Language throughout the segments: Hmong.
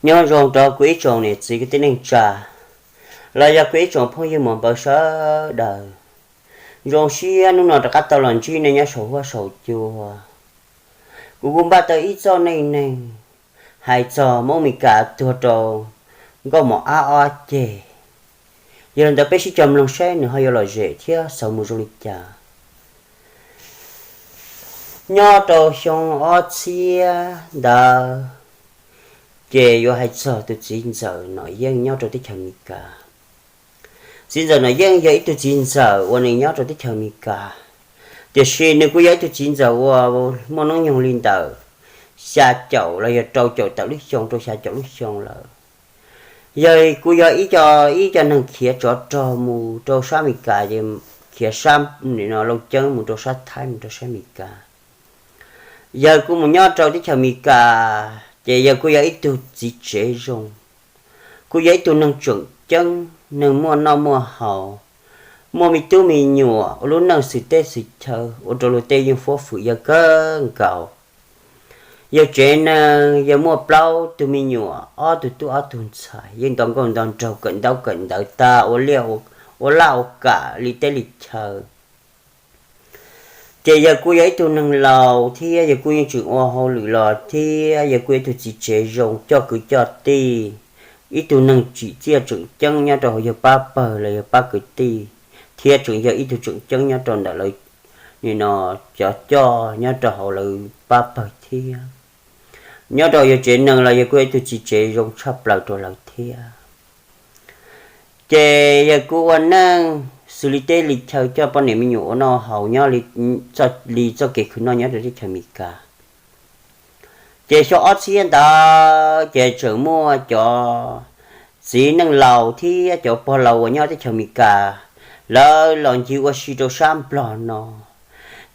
Nyob zoo rau kuv ib tsoom niam txiv kwv tij neej tsa, los yog kuv ib tsoom phooj ywg muam npawg sawv daws. Zoo siab hnub no rov qab tau los ntsib nej nyob saum huab saum cua. Kuv kuj npaj tau ib txoj neej neeg hais txog Hmoob Mes Kas tuag rau nkauj mos ab ob ceg. Yog li ntawd peb sib cog mloog saib nws ho yuav lom zem thiab xaus mus zoo li cas. Nyob rau xyoo ob txhiab ntawd, ces yuav hais txog tus txiv ntxawm Nom Yeej nyob rau teb chaws Amelikas. Txiv ntxawm Nom Yeej yog ib tug txiv ntxawm uas nws nyob rau teb chaws Amelikas, tiam sis nws kuj yog ib tug txiv ntxawm uas muaj hnub nyoog li ntawm xya caum los yog rau caum tawm lub xyoo rau xya caum lub xyoo lawm. Yog kuj yog ib co, ib co neeg khiav tsov rog mus rau sab Amelikas, khiav sab Looj Ceeb mus rau sab Thaib mus rau sab Amelikas. Yawg kuj mus nyob rau teb chaws Amelikas, ces yawg kuj yog ib tug txiv tsev zoo, kuj yog ib tug neeg tseem ceeb, neeg muaj noj muaj haus, muaj me tub me nyuam, ua lub neej xwm teb xwm chaw ua rau luag tej yeej fuab fwm yawg kawg nkaus. Yawg tsev neeg yawg muaj plaub tug me nyuam, ob tug tub ob tug ntxhais, yeej nto nkauj nto nraug kawm ntaub kawm ntawv tag, ua laj ua kam li teb li chaw. Ces yawg kuj yog ib tug neeg laus thiab yawg kuj yeej tseem ua hauj lwm los thiab yawg kuj yog ib tug txiv tsev zoo coj kwv coj tij, ib tug neeg tsim txiaj tseem ceeb nyob rau hauv yawg pab pawg los yawg pab kwv tij, thiab tseem yog ib tug tseem ceeb nyob rau ntawm lawv nim no cov coj nyob rau hauv lawv pab pawg thiab. Nyob rau yawg tsev neeg los yawg kuj yog ib tug txiv tsev zoo tshaj plaws rau lawv thiab. Ces yawg kuj ua neej xws li teb li chaw coj poj niam me nyuam ua noj haus nyob li txoj kev khwv noj nyob rau teb chaws Amelikas. Ces xyoo ob txhiab ntawd ces tseem muaj cov txiv neej laus thiab cov pog laus uas nyob teb chaws Amelikas, lawv los ncig ua si rau sab Nplog no.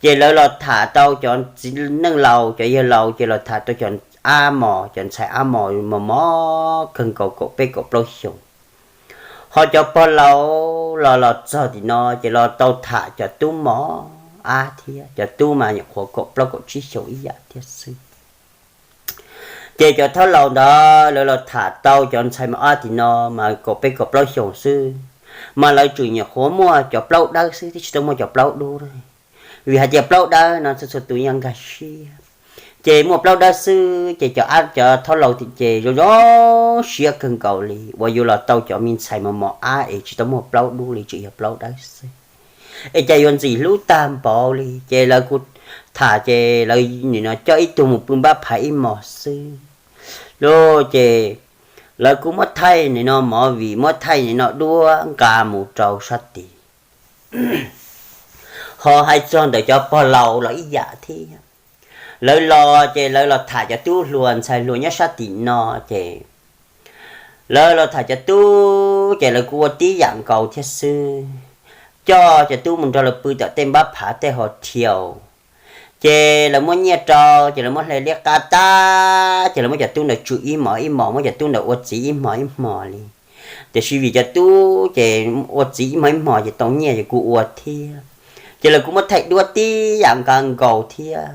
Ces lawv los tham tau cov txiv neej laus cov yawg laus ces los tham tau cov ab mos, cov ntxhais ab mos mos mos kawg nkaus kaum peb kaum plaub xyoos. Ho cov pog laus los los txog tim no ces los tau tham cov tub mos ab thiab, cov tub mas nyuam qhuav kaum plaub kaum tsib xyoos ib yam thiab xwb. Ces cov thaub laus ntawd lawv los tham tau cov ntxhais mos ab tim no mas kaum peb kaum plaub xyoos xwb, mas lawv tseem nyuam qhuav muaj cov plaub dawb xwb twb tsis tau muaj cov plaub dub. Vim hais tias plaub dawb no txhua txhua tus yeej nkag siab. Ces muaj plaub dawb xwb ces cov ab cov thaub laus ces zoo zoo siab kawg nkaus li uas yus los tau cov me ntxhais mos mos ab es tsis tau muaj plaub dub li, tseem yog plaub dawb xwb. Es cas yuav ntxim hlub tag npaum li. Ces lawv kuj tham ces lawv nim no coj ib tug mus pw npab phav ib hmos xwb lauj. Ces lawv kuj muab thaij nim no movie, muab thaij nim no duab nqa mus rau sab tid. Ho hais txog ntawm cov pog laus los ib yam thiab. Lawv los ces lawv los tham cov tub hluas ntxhais hluas nyob sab tim no ces lawv los tham cov tub ces lawv kuj ua tib yam nkaus thiab xwb. Coj cov tub mus nrog lawv pw tom tej npab phav tej ho thiaus. Ces lawv muab nyiaj rau ces lawv muab hle liab qab tag ces lawv muab cov tub ntawd tswm ib hmos ib hmos, muab cov tub ntawd ua txiv ib hmos ib hmos li. Tiam sis vim cov tub ces ua txiv ib hmos ib hmos ces tau nyiaj ces kuj ua thiab. Ces lawv kuj muab thaij duab tib yam nkaus thiab,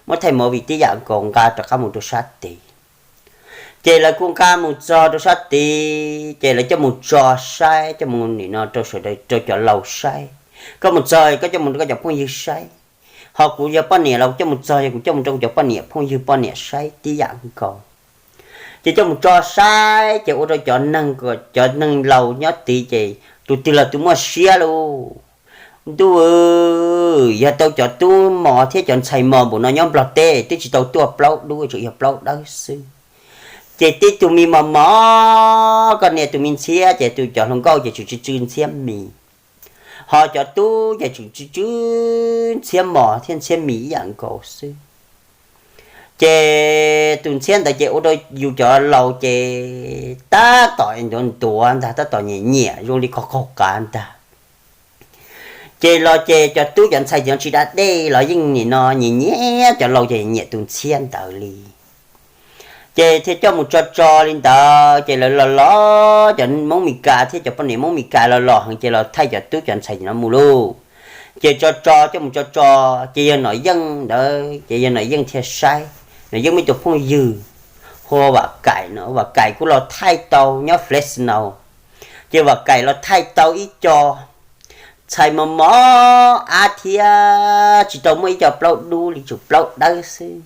muab thaij movie tib yam nkaus nqa rov qab mus rau sab tid. Ces lawv kuj nqa mus txog rau sab tid ces lawv coj mus tso saib, coj mus nim no rau sawv daws rau cov laus saib. Koj mus txog koj coj mus rau koj cov phooj ywg saib. Ho kuv yog poj niam los kuv coj mus txog yog kuv coj mus rau kuv cov poj niam phooj ywg poj niam saib tib yam nkaus. Ces coj mus tso saib ces ua rau cov neeg, cov neeg laus nyob tid ces tus twg los tus muaj siab lauj. Ntuj, yog tau cov tub mos thiab cov ntxhais mos npaum no nyob Nplog teb twb tsis tau tuaj plaub dub, tseem yog plaub dawb xwb. Ces tib tug me mos mos, koj nias tus me ntxhiab ces tus cov hluas nkauj ces tseem tsw tsw ntxhiab mis. Ho cov tub ces tseem tsw tsw ntxhiab mos thiab ntxhiab mis ib yam nkaus xwb. Ces tus ntxhiab ntawd ces ua rau yus cov laus ces tab tom ntuav ntuav ntag, tab tom nyiam nyiam zoo li qaug qaug qav ntag. Ces los ces cov tub cov ntxhais cov tsis da dej los yeej nim no nyiam nyiam, cov laus ces nyiam tus ntxhiab ntawd li. Ces thiaj coj mus tso tso li ntawd ces lawv los los cov Hmoob Mes Kas thiab cov poj niam Hmoob Mes Kas los los heev ces los thaij cov tub cov ntxhais no mus lauj. Ces tso tso coj mus tso tso, ces yog Nom Yeej ntawd ces yog Nom Yeej thiaj saib, Nom Yeej muaj ib tug phooj ywg hu ua Vam Kaim no, Vam Kaim kuj los thaij tau nyob Fresno. Ces Vam Kaim los thaij tau ib co ntxhais mos mos ab thiab tsis tau muaj ib co plaub dub li, tsuas plaub dawb xwb.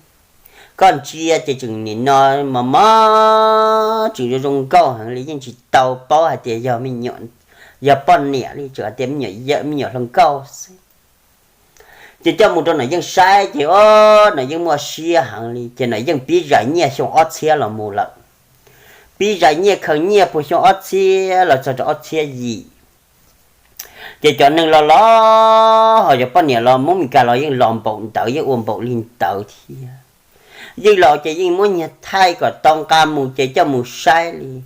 Koj ntsia ces tseem nim no mos mos, tseem zoo zoo nkauj heev li, yeej tsis tau paub hais tias yog, yog poj niam li, tsuas hais tias me nyuam hluas nkauj xwb. Ces coj mus rau Nom Yeej saib ces, o, Nom Yeej muaj siab heev li, ces Nom Yeej pib zais nyiaj xyoo ob txhiab los mus lawm. Pib zais nyiaj khaws nyiaj puag xyoo ob txhiab los txog rau ob txhiab yim. Ces cov neeg los los ho cov poj niam los Hmoob Meskas los yeej los npaum ntawd, yeej ua npaum li ntawd thiab. Yeej los ces yeej muab nyiag thaij kom tau nqa mus ces coj mus saib li.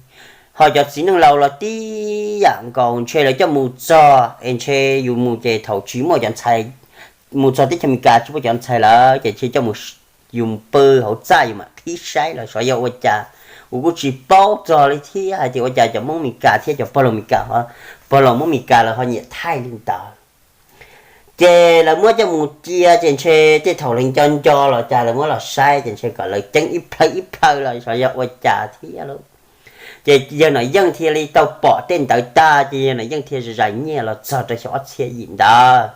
Ho cov txiv neej laus los tib yam nkaus, ntshe lawv coj mus txog es ntshe yus mus ces thaum tsis muaj cov ntxhais, mus txog teb chaws Amelikas tsis muaj cov ntxhais lawm ces ntshe coj mus, yus pw hauv txaj yus mam qhib saib los xyov yog ua cas. Kuv kuj tsis paub txog li thiab hais tias ua cas cov Hmoob Meskas thiab cov pog laus Meskas ho, pog laus Hmoob Meskas lawv ho nyiam thaij li ntawd. Ces lawv muab coj mus cia ces ntshe tej thaum lawv nco nco los cas lawv muab los saib ces ntshe kom lawv ceeb ib plhaw ib plhaw los xyov yog ua cas thiab lauj. Ces yawg Nom Yeej thiaj li tau pom tej ntawd tag ces yawg Nom Yeej thiaj zais nyiaj los txog rau xyoo ob txhiab yim ntawd.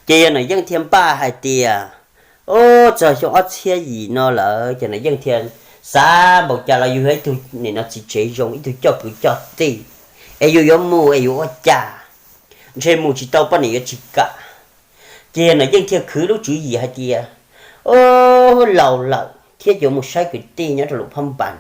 Ces yawg Nom Yeej thiaj npaj hais tias, o, txog xyoo ob txhiab yim no lawm ces Nom Yeej thiaj xav npaum cas los yus yog ib tug nim no txiv tsev zoo, ib tug coj kwv coj tij, es yus yuav mus es yuav ua cas, ntshe mus tsis tau poj niam yuav tsis kam. Ces yawg Nom Yeej thiaj khwv lub tswv yim hais tias, o, laus lawm thiab yuav mus saib kwv tij nyob rau Lus Phab Npas.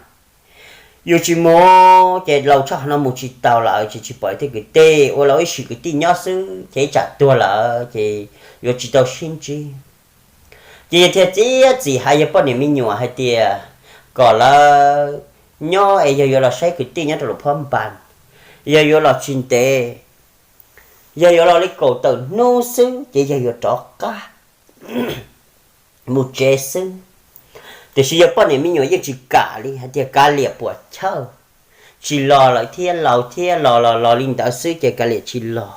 Yus tsis mus ces laus tshaj qhov no mus tsis tau lawm ces tsis pom tej kwv tij, ua laus ib sim kwv tij nyob xwb ces ib tsam tuag lawm ces yuav tsis tau sib ntsib. Ces yawg thiaj txiav txim hais yawg poj niam me nyuam hais tias kom lawv nyob es yawg yuav los saib kwv tij nyob rau Lus Phab Npas. Yawg yuav los tsis ntev, yawg yuav los li kaum tawm hnub xwb ces yawg yuav rov qab mus tsev xwb. Tiam sis yawg poj niam me nyuam yeej tsis kam li, hais tias kav liam puam chawj, tsis los lawm thiab, laus thiab, los los los li ntawd xwb ces kav liam tsis los.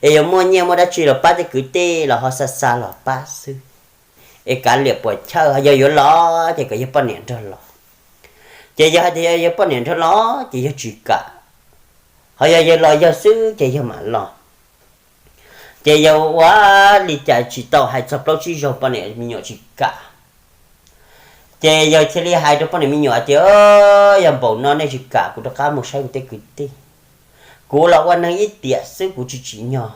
Es yuav muaj nyiaj muaj dab tsi los pab tej kwv tij los ho xa xa los pab xwb. Es kav liam puam chawj, yog yuav los ces kom yawg poj niam nrog los. Ces yog hais tias yog yawg poj niam nrog los ces yawg tsis kam, ho yog yawg los yawg xwb ces yawg mam los. Ces yawg ua li cas tsis tau hais txog plaub tsib zaug poj niam me nyuam tsis kam. Ces yawg thiaj li hais rau poj niam me nyuam hais tias, yog npaum no nej tsis kam kuv rov qab mus saib kuv tej kwv tij. Kuv los ua neeg ib tiam xwb kuv tsis tsim nyog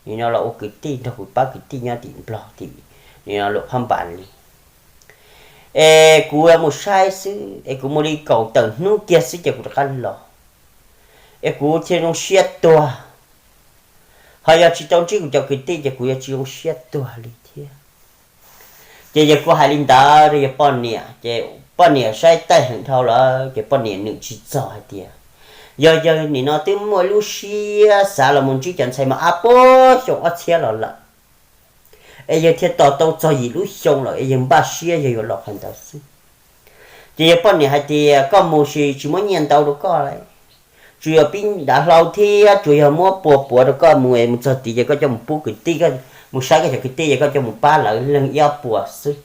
nim no los ua kwv tij nrog kuv pab kwv tij nyob tim Nplog tim nim no Luam Phab Npas li. Es kuv mus saib xwb es kuv mus li kaum tawm hnub kiag xwb ces kuv rov qab los. Es kuv thiaj zoo siab tuag. Ho yog tsis tau ntsib kuv cov kwv tij ces kuv yuav tsis zoo siab tuag li thiab. Ces yawg kuj hais li ntawd rau yawg poj niam ces poj niam saib taij heev dhau lawm ces poj niam nws tsis txog hais tias, yog yawg nim no twb muaj lub siab xav los mus ntsib cov ntxhais mos ab puag xyoo ob txhiab los lawm, es yawg thiaj tos tau txog yim lub xyoo lawm es yawg npaj siab yawg yuav los qhov ntawd xwb. Ces yawg poj niam hais tias koj mus sis tsis muab nyiaj ntau rau koj li, tsuas yog pib dav hlau thiab tsuas yog muab pua puav rau koj mus, mus txog tid ces koj coj mus pub kwv tij, mus saib koj cov kwv tij ces koj coj mus pab lawv leej ib ob puas xwb.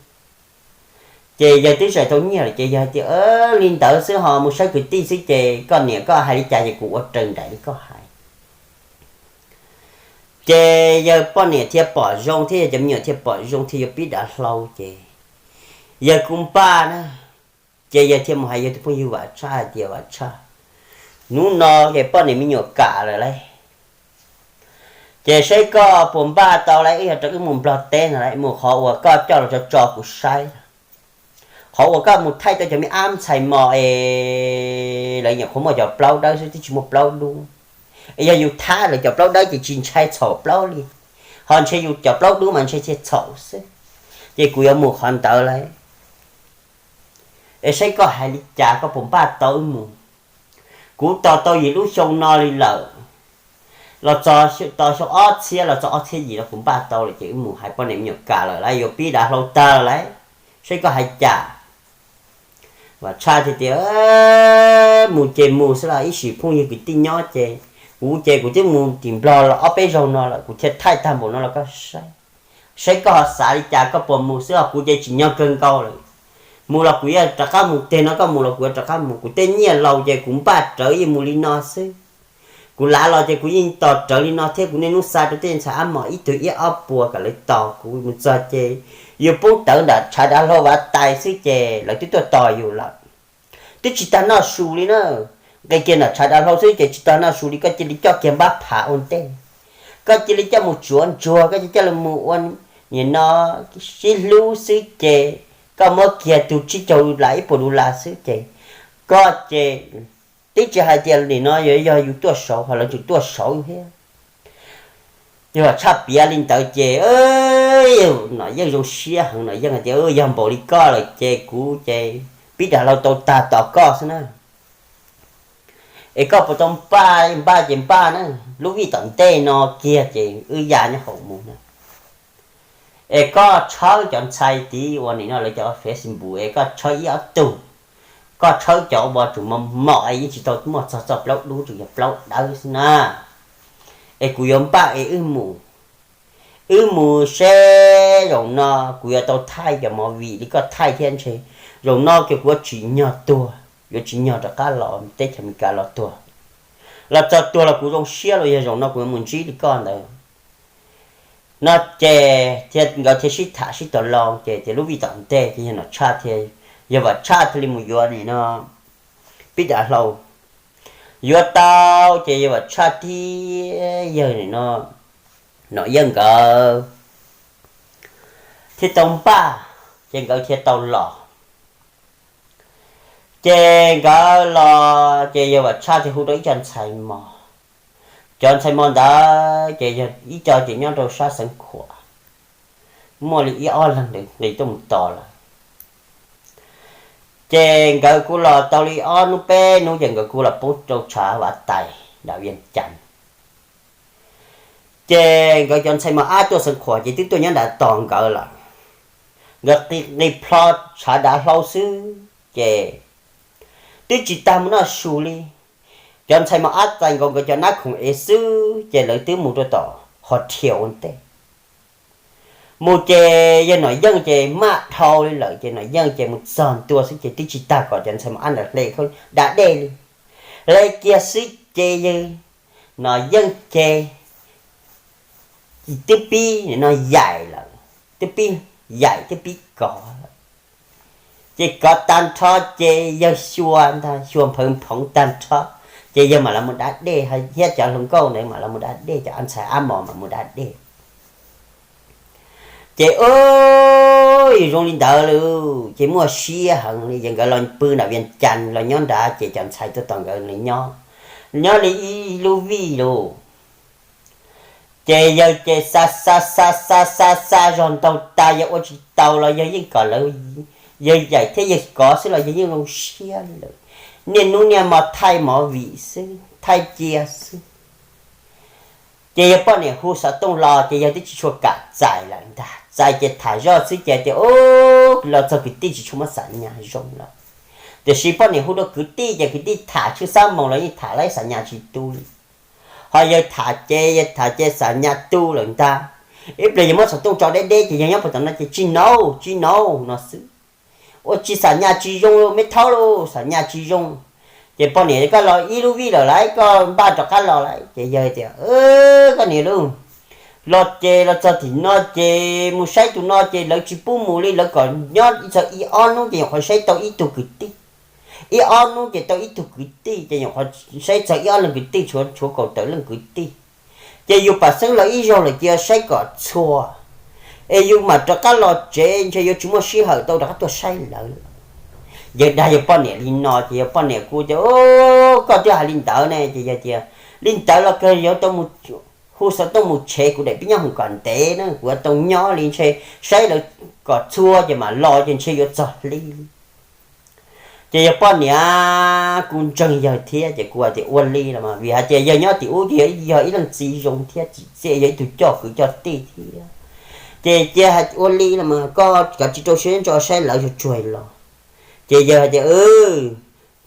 Ces yawg twb zais tau nyiaj lawm ces yawg hais tias li ntawd xwb ho mus saib kwv tij xwb ces koj niam koj hais li cas ces kuv ua raws nraim li koj hais. Ces yawg poj niam thiaj pom zoo thiab yawg cov me nyuam thiaj pom zoo thiaj yuav pib dav hlau ces yawg kuj npaj na. Ces yawg thiaj mus hais yawg tus phooj ywg Vam Tshaj hais tias Vam Tshaj, hnub no ces poj niam me nyuam kam lawm lauj, ces saib koj puas npaj tau lauj, wb yog rov wb mus Nplog teb no lauj, mus qhov uas koj coj los tso tso kuv saib. Qhov uas koj mus thaij tau cov me ab ntxhais mos es lawv nyuam qhuav muaj cov plaub dawb xwb twb tsis muaj plaub dub, es yog yus thab lawv cov plaub dawb ces tsis ntshai txhaum plaub li, ho ntshe yus cov plaub dub mas ntshe thiaj txhaum xwb. Ces kuv yuav mus qhov ntawd lauj, es saib koj hais li cas koj puas npaj tau wb mus. Kuv tos tau yim lub xyoo no li lawm, los txog tos xyoo ob txhiab los txog ob txhiab yim los kuv npaj tau lawm ces wb mus hais poj niam me nyuam kam lawm lauj, yuav pib dav hlau tag lawm lauj, saib koj hais cas. Vam Tshaj thiaj tias mus ces mus xwb los ib sim phooj ywg kwv tij nyob ces kuv ces kuv twb mus tim Nplog los ob peb zaug no lawm kuv thiaj thaij tag npaum no los koj saib, saib koj ho xav li cas koj puas mus xwb os, kuv ces tsim nyog kawg nkaus lawm. Mus los kuv yuav rov qab mus, teg no koj mus los kuv yuav rov qab mus. Kuv tej nyiaj laus ces kuv npaj rawv yeej mus li no xwb. Kuv lav los ces kuv yeej tos rawv li no thiab. Kuv niaj hnub xa rau tej ntxhais ab mos ib tug ib ob puas kom lawv tos kuv mus txog ces yus poob tawv ntawm tshav dav hlau Vav Tais xwb ces lawv twb tuaj tos yus lawm. Twb tsis tag noj su li na, nqis kiag ntawm tshav dav hlau xwb ces tsis tag noj su li koj cia li coj kiag npab phav ua ntej. Koj cia li coj mus tsuav ntsuag, koj cia li coj mus ua nim no sib hlub xwb ces koj muab kiag tug tsib caug dollar ib puas dollar xwb ces koj ces twb tsis hais tias nim no yog yus tuaj saud ho lawv tseem tuaj saud thiab. Yog Vam Tshaj piav li ntawd ces Nom Yeej zoo siab heev, Nom Yeej hais tias yog npaum li koj lawm ces kuv ces pib dav hlau tau tag tos koj xwb na. Es koj puas tau npaj, npaj ces npaj na, lub vij tom ntej no kiag ces wb ya nyob hauv mus na. Es koj tshawb cov ntxhais tid uas nim no lawv cov Facebook es koj tshawb ib ob tug, koj tshawb cov uas tseem mos mos es yeej tsis tau muaj txog txoj plaub dub, tseem yog plaub dawb xwb na. Es kuv yuav npaj es wb mus, wb mus seb zaum no kuv yuav tau thaij cov movie li koj thaij thiab ntshe zaum no ces kuv yuav tsim nyog tuag, yuav tsim nyog rov qab los teb chaws Amelikas los tuag. Los txog tuag los kuv zoo siab los yog zaum no kuv yuav mus ntsib li koj ntawd. No ces thiaj nkawd thiaj sib tham sib tau loo ces tias lub vij tom ntej ces yog Nom Tshaj thiab yog Vam Tshaj thiaj li mus yuav nim no pib dav hlau. Yuav tau ces yog Vam Tshaj thiab yog nim no Nom Yeej nkawd thiaj tau npaj, ces nkawd thiaj tau los. Ces nkawd los ces yog Vam Tshaj thiaj hu rau ib co ntxhais mos. Cov ntxhais mos ntawd ces yog ib co ces nyob rau sab Xeev Khuam, muaj li ib ob leeg nqis tuaj mus tos lawm. Ces nkawd kuj los tau li ob hnub peb hnub ces nkawd kuj los poob rau tshav Vav Tais nram Vias Cas. Ces nkawd cov ntxhais mos ab tuaj Xeev Khuam ces twb tuaj nyob nrad tos nkawd lawm. Nkawd nqis plho tshav dav hlau xwb ces twb tsis tag mus noj su li. Cov ntxhais mos ab txais nkaus nkawd cov nab khoom ev xwb ces lawv twb mus rau tom ho thiaus ua ntej. Mus ces yog Nom Yeej ces maj dhau li lawm ces Nom Yeej ces mus txog ntua xwb ces twb tsis tag kom cov ntxhais mos ab ntawd hle da dej li. Hle kiag xwb ces yog Nom Yeej ces twb pib no yaim lawm, twb pib yaim twb pib kov lawm. Ces kov tag nrho ces yawg xyuas ntag, xyuas nphawv nphoov tag nrho, ces yawg mam los mus da dej thiab cov hluas nkauj ntawd mam los mus da dej, cov ntxhais ab mos mam mus da dej. Ces ub, yus zoo li ntawd lawm ces muaj siab heev li, ces nkawd los pw nram Vias Cas los nyob nrad ces cov ntxhais tuaj tos nkawd li nyob, nyob li ib lub vij lauj. Ces yawg ces xa xa xa xa xa xa zog ntaug tas, yawg ua tsis tau los yawg yeej kom lawv, yawg yaim thiab yawg kov xwb los yawg yeej zoo siab li lawm. Niaj hnub niaj hmo thaij movie xwb, thaij cia xwb. Ces yawg poj niam hu xov tooj los ces yawg twb tsis tshua kam txais lawm ntag, txais ces tham zoj xwb ces tias, Ub, los txog kwv tij tsis tshua muaj xam nyas zoo lawm. Tiam sis poj niam hu rau kwv tij ces kwv tij tham tshwj xab moos los yeej tham lawm xam nyas tsis tu li. Ho yawg tham ces yawg tham ces xam nyas tu lawm ntag. Ib pliag yawg muab xov tooj tso deb deb ces yawg nyob puag tom no ces, Tsis nov, tsis nov no xwb. Ua tsis xam nyas tsis zoo, me thaub lauj, xam nyas tsis zoo. Ces poj niam, Koj los ib lub vij lawm lauj, koj npaj rov qab los lauj. Ces yawg tias, Koj niam lauj, los ces los txog tim no ces mus saib tus no ces lawv tsis pub mus li, lawv kom nyob txog ib ob hnub ces nyuam qhuav saib tau ib tug kwv tij. Ib ob hnub ces tau ib tug kwv tij ces nyuam qhuav saib txog ib ob leeg kwv tij, tshuav kaum tawm leej kwv tij. Ces yus pam xeeb los ib zaug lawm ces yuav saib kom txhua, es yus mam rov qab los tsev ntshe yuav tsis muaj sij hawm tau rov qab tuaj saib lawv. Yawg dag yawg poj niam li no ces yawg poj niam kuj tias, Koj twb hais li ntawd ne. Ces yawg tias, Li ntawd los kawg yuav tau hu xov tooj mus tshev kuv daim pib nyob hoos kom ntev na, kuv yuav tau nyob li ntshe saib lawv kom txhua ces mam los ces ntshe yuav txog hli. Ces yawg poj niam kuj ntseeg yawg thiab ces kuj hais tias, Ua li los mas, vim hais tias yawg nyob tim ub ces yog ib leej txiv zoo thiab txim txiaj, yog ib tug coj kwv coj tij thiab. Ces cia ua li los mas, koj kav tsij rau siab ntso saib lawv tsuag tsuag los. Ces yawg hais tias,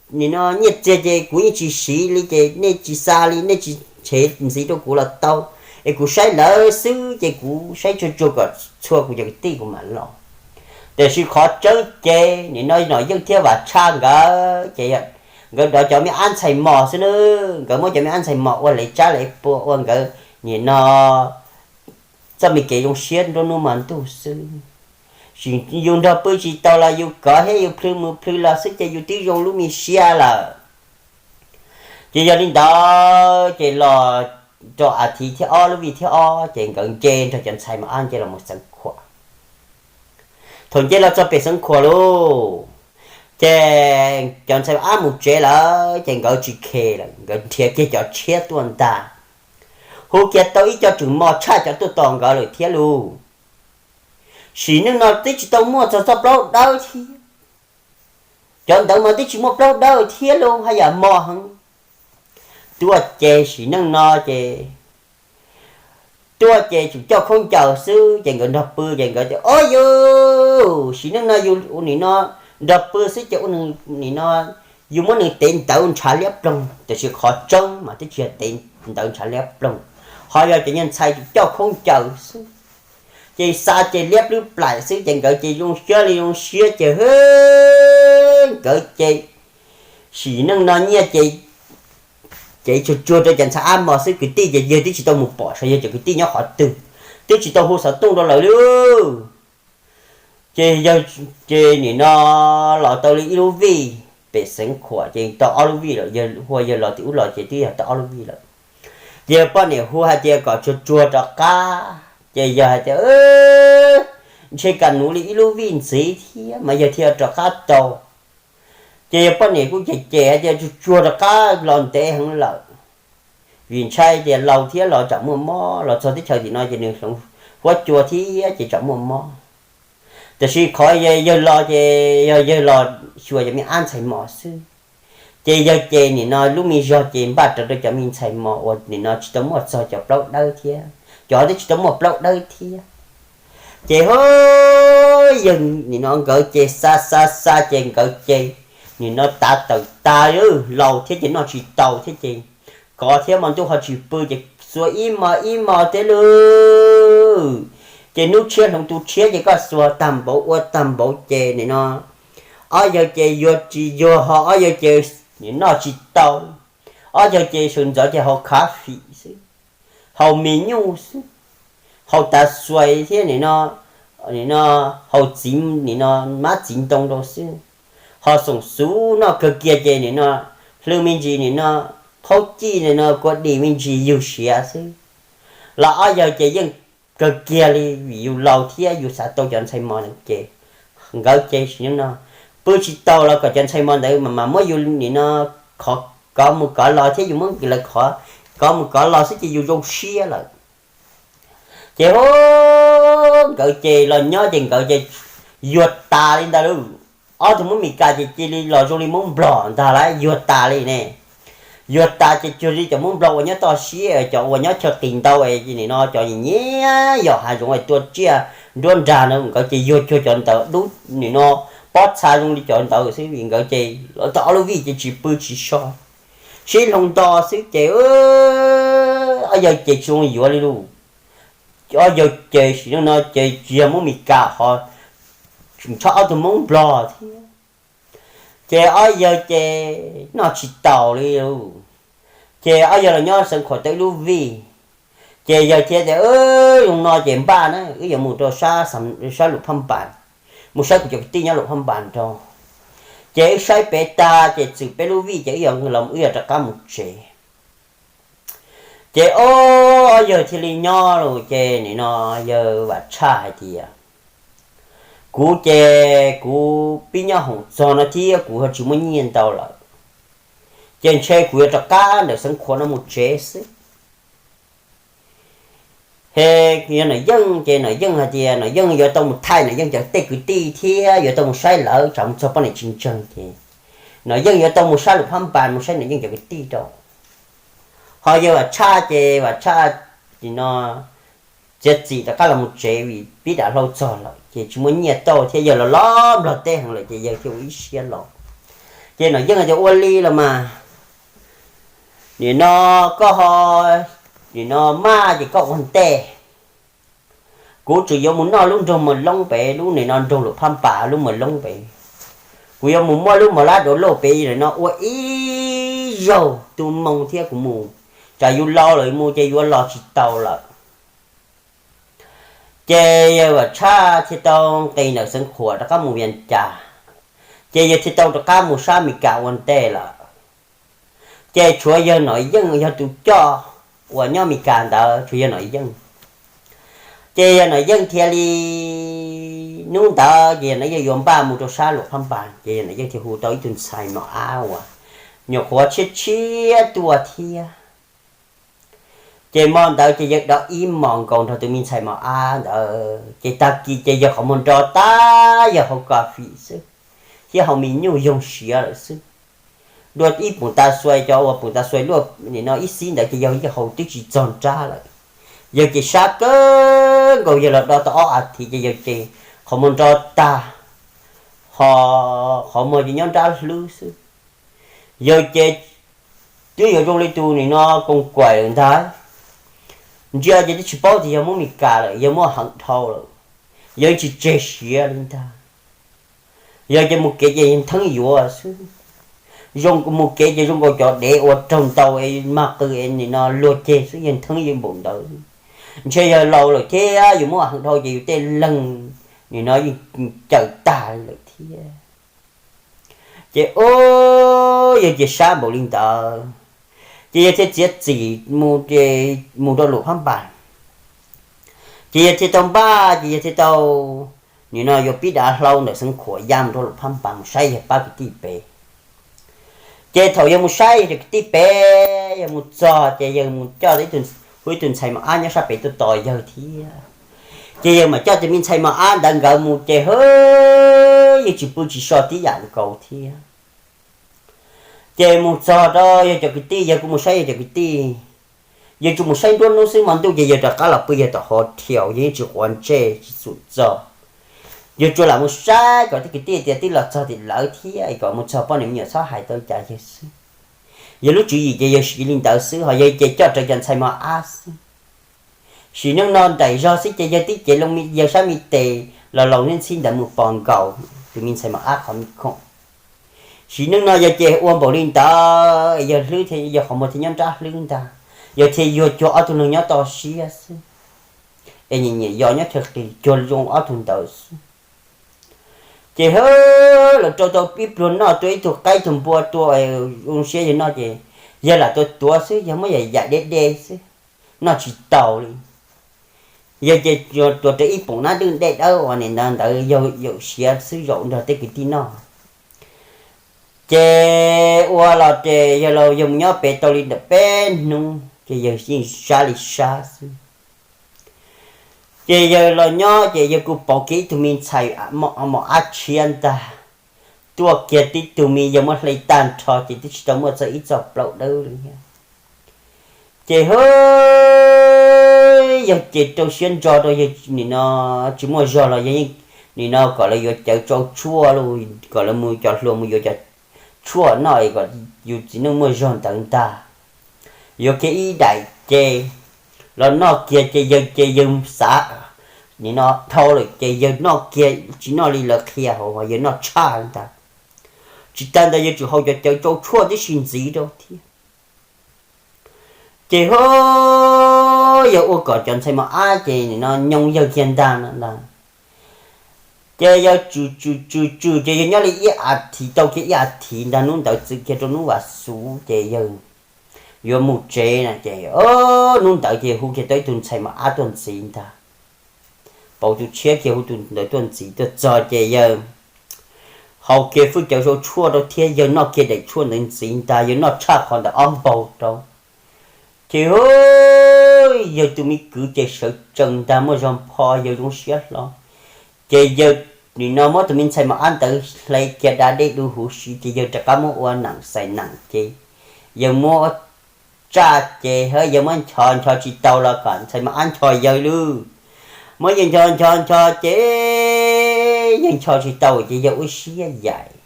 Nim no nyiaj txiag ces kuv yeej tsis siv li ces nej tsis xa li, nej tsis tshev ntxiv rau kuv los tau, es kuv saib lawv xwb ces kuv saib tsuag tsuag kom txhua kuv cov kwv tij kuv mam los. Tiam sis qhov tseeb ces nim no Nom Yeej thiab Vam Tshaj nkawd ces nkawd dov cov me ab ntxhais mos xwb na. Nkawd muab cov me ab ntxhais mos ua lev tsab lev pua ua nkawd nim no txoj me kev zoo siab nruab hnub hmo ntuj xwb. Tsis yus nrog pw tsis tau los yus kov thiab yus plhws mus plhws los xwb ces yus twb zoo lub me siab lawm. Ces yog li ntawd ces los rau a thiv thib ob lub vij thib ob ces nkawd nce nrog cov ntxhais mos ab nce los mus Xeev Khuam. Thaum nce los txog pem Xeev Khuam lauj, ces cov ntxhais mos ab mus tsev lawm ces nkawd tsis khes lawm, nkawd nrhiav kiag cov tshiab tuaj ntag, hu kiag tau ib co tseem mos tshaj cov tuaj tos nkawd lawm thiab lauj. Sim neej no twb tsis tau muaj txog txoj plaub dawb thiab. Cov ntawd mas twb tsis muaj plaub dawb thiab lauj, haj yam mos heev. Tuaj ces sim neej no ces tuaj ces tseem coj khaub ncaws xwb ces nkawd nrog pw ces nkawd tias, Ob yus, sim neej no yus ua nim no nrog pw xwb ces ua nim no yus muab nws tev ntawv ntshav liab ploog, tiam sis qhov tseeb mas twb tsis yog tev ntawv ntshav liab ploog, ho yog cov nyuag ntxhais tseem coj khaub ncaws xwb. Ces xa ces liab plwb plaim xwb ces nkawd ces zoo siab li zoo siab ces nkawd ces sim neej no nyiaj ces ces tsuag tsuag rau cov ntxhais ab mos xwb, kwv tij ces yawg twb tsis tau mus pom saib yawg cov kwv tij nyob qhov twg, twb tsis tau hu xov tooj rau lawv li. Ces yawg ces nim no los tau li ib lub vij pem Xeev Khuam ces tau ob lub vij lawm, yawg hu yawg los tim ub los ces twb yog tau ob lub vij lawm. Ces yawg poj niam hu hais tias kom tsuag tsuag rov qab, ces yawg hais tias, Ntshe kam nuv li ib lub vij ntxiv thiab mas yawg thiaj rov qab tau. Ces yawg poj niam kuj cem cem hais tias, Tsuag tsuag rov qab los ntev heev lawm, vim ntshai tias laus thiab los tsam muaj mob, los txog teb chaws tim no ces nws hloov huab cua thiab ces tsam muaj mob. Tiam sis qhov yawg los ces yog yawg los xyuas cov me ab ntxhais mos xwb. Ces yawg ces nim no lub me zog ces npaj rawv rau cov me ntxhais mos uas nim no tsis tau muaj txog cov plaub dawb thiab, cov twb tsis tau muaj plaub dawb thiab. Ces ho yawg nim no nkawd ces xa xa xa ces nkawd ces nim no tav tawm tas, laus thiab ces noj tsis tau thiab ces kov thiab hmo ntuj ho tsis pw ces xuas ib hmos ib hmos thiab lauj. Ces hnub tshiab hloov tus tshiab ces koj xuas tag npaum ua tag npaum ces nim no ob yawg ces yuag tsis yuag ho ob yawg ces nim noj tsis tau. Ob yawg ces sawv ntxov ces haus khav fim xwb, haus mis nyuj xwb, haus tav xuais thiab nim no, nim no haus txiv, nim no mab txiv ntoo rau xwb. Ho xoom xuv noj kawg kiag ces nim no hlw me ntsis, nim no qhaub cij, nim no kua dis me ntsis yug siav xwb. Los ob yawg ces yeej kawg kiag li vim yus laus thiab yus xav tau cov ntxhais mos na ces nkawd ces sim neej no pw tsis tau los kom cov ntxhais mos ntawd mas mas muab yus nim no kov mus kov los thiab yus muab lawv kov mus kov los xwb ces yus zoo siab lawm. Ces ho nkawd ces los nyob ces nkawd ces yuag tas li ntawd lauj. Ob tug Hmoob Mes Kas ces cia li los zoo li Hmoob Nplog ntag lauj, yuag tas li ne. Yuag tas ces cuag li cov Hmoob Nplog uas nyob toj siab, cov uas nyob chaw qis ntau, nim no cov nyiam yos hav zoov tua tsiaj nruab nrag no, nkawd ces yuag cuag cov ntawd dub nim no pob txha zoo li cov ntawd xwb, vim nkawd ces los tau ob lub vij ces tsis pw tsis so, sib hloov nto xwb ces ob yawg ces tsis zoo yuav li lauj. Ob yawg ces sim neej no ces tsis yog Hmoob Mes Kas ho tseem tshuav ob tug Hmoob Nplog thiab. Ces ob yawg ces noj tsis taus li lauj. Ces ob yawg los nyob Xeev Khuam tau ib lub vij. Ces yawg thiaj tias, Zoo no ces npaj na, wb yuav mus rau sab Lus Phaj Npas, mus saib kuv cov kwv tij nyob Lus Phaj Npas nrog. Ces wb saib pem tag ces txwm peb lub vij ces wb yuav los, wb yuav rov qab mus tsev. Ces ob yawg thiaj li nyob lawm ces nim no yawg Vam Tshaj hais tias, Kuv ces kuv pib nyob hoom txog no thiab kuv ho tsis muaj nyiaj ntau lawm, ces ntshe kuv yuav rov qab ntawm Xeev Khuam no mus tsev xwb. Ces yog Nom Yeej ces Nom Yeej hais tias Nom Yeej yuav tau mus thaij Nom Yeej cov tej kwv tij thiab yuav tau mus saib lawv tsam mus txog poj niam tsis ntseeg ces Nom Yeej yuav tau mus sab Lus Phaj Npas mus saib Nom Yeej cov kwv tij rau. Ho yawg Vam Tshaj ces Vam Tshaj nim no txiav txim rov qab los mus tsev vim pib dam hlau txog lawm ces tsis muaj nyiaj tau thiab yawg los los Nplog teb heev lawm ces yawg thiaj ua ib siab los. Ces Nom Yeej tias, Ua li los mas, nim no koj ho, nim no maj ces koj ua ntej, Kuv tseem yuav mus noj lub nroog Mos Loob pem, lub nim no nroog Luam Phab Npas lub Mos Loob pem. Kuv yuav mus muab lub mos lab dov loj pem nim no ua ib zaug tu moo thiab kuv mus, tsam yus laus lawm mus ces yuav los tsis tau lawm. Ces yawg Vam Tshaj thiaj tau nqis ntawm Xeev Khuam rov qab mus Vias Cas, ces yawg thiaj tau rov qab mus sab Amelikas ua ntej lawm. Ces tshuav yawg Nom Yeej yog tus coj uas nyob Amelikas ntawd, tshuav yawg Nom Yeej. Ces yawg Nom Yeej thiaj li, hnub ntawd ces yawg Nom Yeej yuav npaj mus rau sab Luam Phab Npas, ces yawg Nom Yeej thiaj hu tau ib tug ntxhais mos ab uas nyuam qhuav tshiab tshiab tuaj thiab. Ces hmo ntawd ces yawg dov ib hmos nkaus nrog tus me ntxhais mos ab ntawd, ces tag kis ces yawg qhov muag nro tag, yawg haus kas fis xwb thiab haus mis nyuj yoog siav lawm xwb. Dua ib poom tas xuais, cov uas poom tas xuais luaj nim no ib xib ntawd ces yawg yeej haus twb tsis txog nrab lawm. Yawg ces sab kawg nkaus, yawg los do tau ob as thiv ces yawg ces qhov muag nro tag, ho qhov muag ces nyob nrab hlwb xwb. Yawg ces twb yuav zoo li tus nim no koos kaim lawm ntag. Ntsia ces twb tsis paub tias yawg muab Amelikas lawm, yawg muaj heev dhau lawm, yawg tsis tseg siav li ntag. Yawg ces mus kev ces yawg ntheeb yuav xwb. Zoo mus kev ces zoo nkaus cov dev uas raug ntaus es mag qw es nim no luag ceg xwb, yawg ntheeb yuav npaum ntawd. Ntshe yawg laus lawm thiab yus muaj heev dhau ces yus tej leeg nim no yeej cawm tag lawm thiab. Ces ub, yawg ces sab npaum li ntawd, ces yawg thiaj txiav txim mus, mus rau Luam Phab Npas. Ces yawg thiaj tau npaj, ces yawg thiaj tau nim no yuav pib dav hlau ntawm Xeev Khuam ya mus rau Luam Phab Npas mus saib yawg pab kwv tij pem. Ces thaum yawg mus saib yawg cov kwv tij pem, yawg mus txog ces yawg mus coj ib tug, hu ib tug ntxhais mos ab nyob sab pem tuaj tos yawg thiab. Ces yawg mam coj tus me ntxhais mos ab ntawd nkawd mus ces hwb, yeej tsis pw tsis so tib yam nkaus thiab. Ces mus txog rau yawg cov kwv tij, yawg kuj mus saib yawg cov kwv tij. Yawg tsuas mus saib nruab hnub xwb, hmo ntuj ces yawg rov qab los pw yawg tom hauv thiaus, yawg yeej tsis quav ntsej tsis txhum txog. Yawg tsuas lam mus saib kom tej kwv tij tias twb los txog tim lawv thiab es kom mus txog poj niam me nyuam txhob hais tau cas yawg xwb. Yawg lub tswv yim ces yawg siv li ntawd xwb, ho yawg ces coj rawv cov ntxhais mos ab xwb. Sim neej no nraim zog xwb ces yawg tib cev loo yawg sab me tes los laus niaj ntxhib ntawd mus pos nkaus tus me ntxhais mos ab qhov me khoom. Sim neej no yawg ces ua npaum li ntawd, yawg hlwb thiab yawg qhov muag thiaj nyob nrab hlwb ntag. Yawg thiaj yuag cuag ob tug neeg nyob toj siab xwb, es nyiam nyiam yos nyob chaw qis cuag zoo ob tug ntawd xwb. Ces hwb, lawv rau tau ib pluag noj, tua ib tug qaib ib tug npua tua zoo siab yawg noj ces yawg lam tua tuav xwb, yawg muab yam yam de de xwb, noj tsis taus li. Yawg ces tuav rawv ib poom nab dwj dej dawb uas nim no ntawd yawg yaum siav xwb zaum nrog tej kwv tij noj. Ces ua los ces yawg laus yawg mus nyob pem tau li ntawm peb hnub ces yawg yeej sab li sab xwb. Ces yawg los nyob ces yawg kuj pauv kiag ib tug me ntxhais mos ab tshiab ntag, tuaj kiag tib tug me, yawg muab hle tag nrho ces twb tsis tau muaj txog ib txoj plaub dawb li thiab. Ces hwb, yawg ces rau siab ntso rau yawg nim no tsis muaj zog los yawg yeej nim no kom lawv yuav cawv tsau tshuaj los kom lawv mus cov hluas mus yuav cov tshuaj noj es kom yus txiv neej muaj zog ntawd ntag. Yuav kiag ib daim ces los noj kiag ces yawg ces yawg xav nim no dhau lawm ces yawg noj kiag tsis noj li lawv qhia hauv, yawg noj tshaj ntag. Tsis tas ntawd yawg tseem haus cov cawv tsau tshuaj tib si ntxiv rau thiab. Ces hwb, yawg ua kom cov ntxhais mos ab ces nim no nyoo yawg kiag ntag no ntag. Ces yawg tsum tsum tsum tsum ces yawg nyob li ib as thiv tau kiag ib as thiv ntag, hnub ntawd txwm kiag rau hnub vas xuv ces yawg yuav mus tsev na ces hnub ntawd ces hu kiag tau ib tug ntxhais mos ab tuaj ntxiv ntag. Pauv tus tshiab kiag hu tus ntawd tuaj ntxiv, tuaj txog ces yawg haus kiag fwj cawv tsau tshuaj rau thiab yawg noj kiag daim tshuaj ntawd ntxiv ntag, yawg noj tshaj qhov ntawd ob npaug rau. Ces hwb, yawg tus me kwv ces sawv tsees ntag, muaj zog npho, yawg zoo siab hlo. Ces yawg nim no muab tus me ntxhais mos ab ntawd hle kiag da dej du huv si ces yawg rov qab muab ua nam xais nam ces yawg muab tsaj ces hwb, yawg muab nchos, nchos tsis tau los kom ntxhais mos ab nchos yawg lawm. Muab yawg nchos nchos nchos ces yawg nchos tsis tau ces yawg ua siab yaim,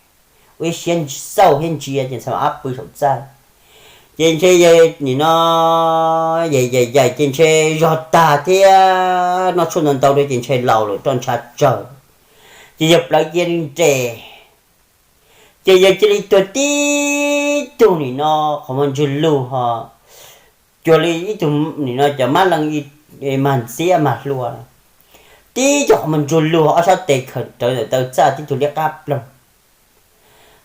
ua siab xauj thiab ntsia ces ntxhais mos ab pw saum txaj. Ces ntshe yawg nim no yawg yaim yaim ces ntshe zog tag thiab noj tshuaj ntau ntau rau ces ntshe laus lawm roj ntsha tsawg, ces yawg plawv cia li nres. Ces yawg cia li tuag tib tug nim no qhov muag ntsug lug ho cuag li ib tug nim no cov mab leej mag ntxiab mag hlua, tib co qhov muag ntsug lug ob sab tes khaws rawv ntawm taw txaj tib tug liab qab ploog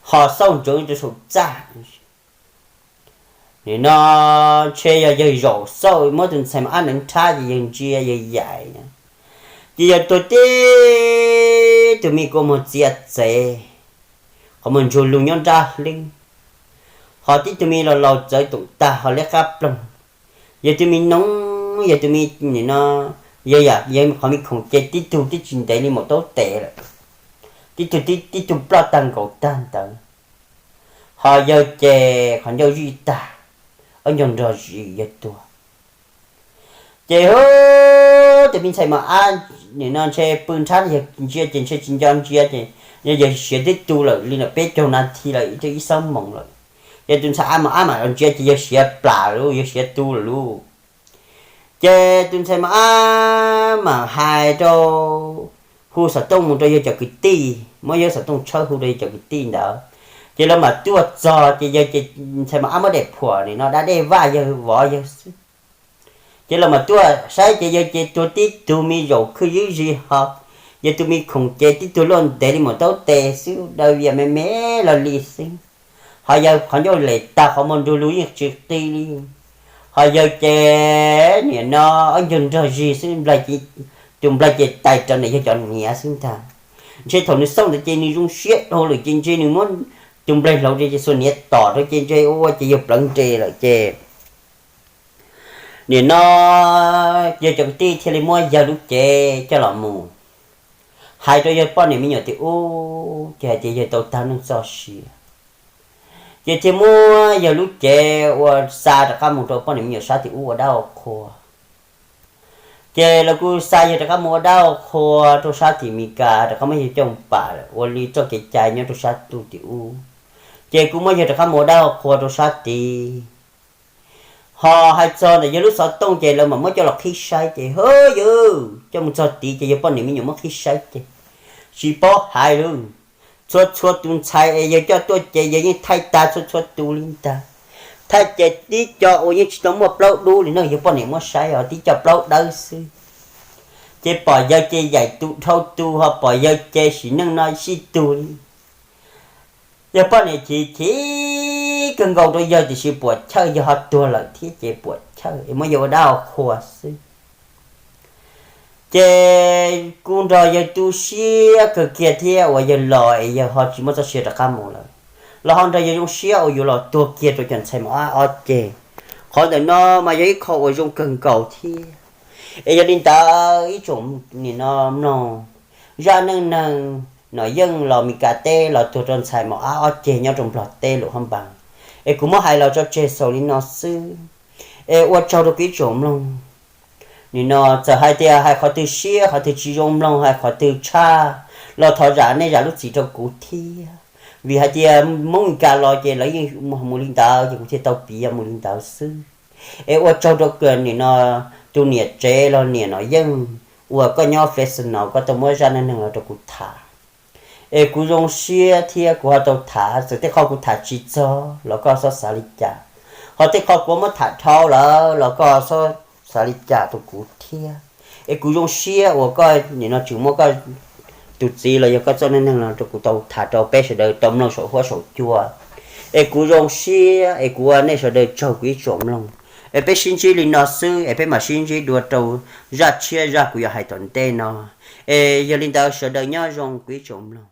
ho xauj ntsoov rau saum txaj. Nim no ntshe yog yawg zaum xauj muab tus ntxhais mos ab neev rhab ces yawg ntsia yawg yaim, ces yawg tuag tib tug me kua muag txiav txev, qhov muag ntsug lug nyob nrab hlwb, ho tib tug me laus laus txawv toom tag ho liab qab ploog. Yawg tus me noob, yawg tus me nim no, yawg qhov me khoom ces tib tug twb tsis ntev li mus taub tes lawm, tib tug tib tug ploj tag nkaus tag ntawd. Ho yawg ces qhov ncauj zij tag, ob ncaug nrog zis yawg tuag. Ces hu, tus me ntxhais mos ab nim no ntshe pw nrhab yawg ntsia ces ntshe tsis nco ntsia ces yawg siav twb tu lawm li ntawm peb caug nas this lawm, ib xob moos lawm. Ces tus ntxhais mos ab mam los ntsia ces yawg siav plam lawm, yawg siav tu lawm lauj. Ces tus ntxhais mos ab mam hais rau, hu xov tooj mus rau yawg cov kwv tij, muab yawg xov tooj tshawb hu rau yawg cov kwv tij ntawd. Ces lawv mam tuaj txog ces yawg ces ntxhais mos ab muab daim phuam nim no dab dej vaj yawg vov yawg xwb. Ces lawv mam tuaj saib ces yawg ces tuag tib tug me zaum khwj ywb zis ho, yawg tus me khoom ces tib tug luaj ntev li mus taub tes xwb, daws vias me me los li xwb. Ho yawg qhov ncauj lem tag qhov muag ntsug lug yeej tsis qi li. Ho yawg ces nim no ob ncaug nrog zis xwb, tus nplaig ces tais rau ntawm yawg cov niam xwb ntag. Ntshe thaum nws xauj ntawd ces nws zoo siab dhau lawm ces ntshe nws muab tus nplaig hlauv ces xuas niam tom rau ces ntshe ua ces yawg plawv nres lawm ces nim no yawg cov kwv tij thiaj li muab yawg lub cev coj los mus hais rau yawg poj niam me nyuam tim ub ces hais tias yawg tau tag neej txoj sia. Ces thiaj muab yawg lub cev ua xa rov qab mus rau poj niam me nyuam sab tim ub ua dab ua qhua. Ces lawv kuj xa yawg rov qab mus ua dab ua qhua rau sab tim Mes Kas, rov qab muab yawg coj pam ua li txoj kev cai nyob rau sab ntuj tim ub. Ces kuj muab yawg rov qab mus ua dab ua qhua rau sab tid. Ho hais txog ntawm yawg lub xov tooj ces lawv mam muab coj los qhib saib ces ha yawg coj mus txog tid ces yawg poj niam me nyuam muab qhib saib ces tsis paub hais lawm. Txhua txhua tus ntxhais es yawg coj tuaj ces yawg yeej thaij tag txhua txhua tus li ntag. Thaij ces tib co uas yeej tsis tau muaj plaub dub li no yawg poj niam muab saib os, tib co plaub dawb xwb. Ces pom yawg ces yaim tus dhau tus ho pom yawg ces sim neej no sib tug li. Yawg poj niam chim chim kawg nkaus rau yawg tiam sis puam chawj yawg ho tuag lawm thiab ces puam chawj es muab yawg ua dab ua qhua xwb. Ces kuj nrog yawg tu siab kawg kiag thiab uas yawg los es yawg ho tsis muaj txoj sia rov qab mus lawm, los ho nrog yawg zoo siab uas yuav los tuag kiag rau cov ntxhais mos ab ob ceg. Qhov ntawm no mas yog ib qho uas zoo kawg nkaus thiab. Es yog li ntawd ib tsoom nim no mloog, zaj neej neeg Nom Yeej los Mes Kas teb los tuag rau ntxhais mos ab ob ceg nyob rau Nplog teb lawm hab npas, es kuv muab hais los tso tseg xaus li no xwb. Es ua tsaug rau kuv ib tsoom mloog. Nim no txawm hais tias hais qhov twg siab qhov twg tsis zoo mloog, hais qhov twg tshaj los thov zam nej zam lub txim rau kuv thiab. Vim hais tias Hmoob Mes Kas los ces lawv yeej mus li ntawd ces kuv thiaj tau piav mus li ntawd xwb. Es ua tsaug rau kawg nim no tus niam tsev los niam Nom Yeej uas koj nyob Fresno koj tau muab zaj neej neeg los rau kuv tham. Es kuv zoo siab thiab kuv ho tau tham, txawm tej qho kuv tham tsis txog los koj xob xav li cas, ho tej qho kuv muab tham dhau lawm los koj xob xav li cas rau kuv thiab. Es kuv zoo siab uas koj nim no tseem muab koj tus txiv los yog koj txoj neej neeg no rau kuv tau tham rau peb sawv daws tau mloog saum huab saum cua. Es kuv zoo siab es kuv ua nej sawv daws tsaug kuv ib tsoom mloog. Es peb sib ntsib li no xwb es peb mam sib ntsib dua rau zaj tshiab zaj kuv yuav hais tom ntej no. Es yog li ntawd sawv daws nyob zoo kuv ib tsoom mloog.